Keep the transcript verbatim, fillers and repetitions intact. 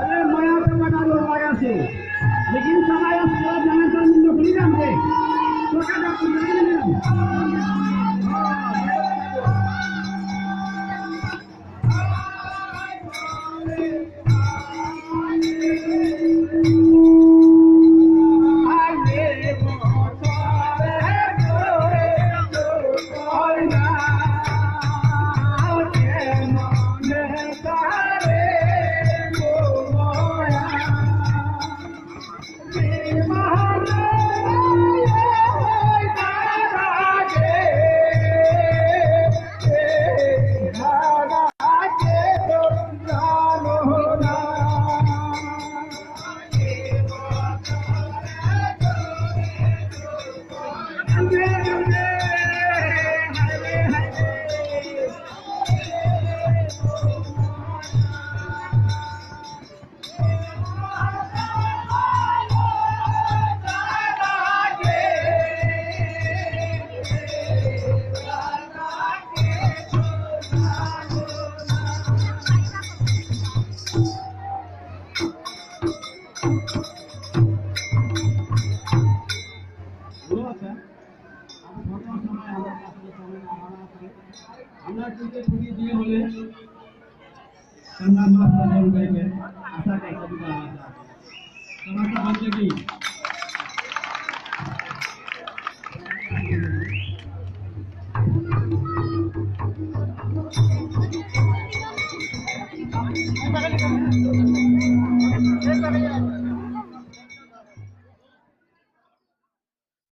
আরে মায়া তো মাতার লোক লাগাছে, লেকিন সবাই আজ পুরা জানার জন্য ঘুরে যাবে। আমরা ক্রিকেট ছুটি দিয়ে হলে ঠান্ডা মাছ পালন করবে, আশা করতে দিবা। তোমার তো বলতে কি?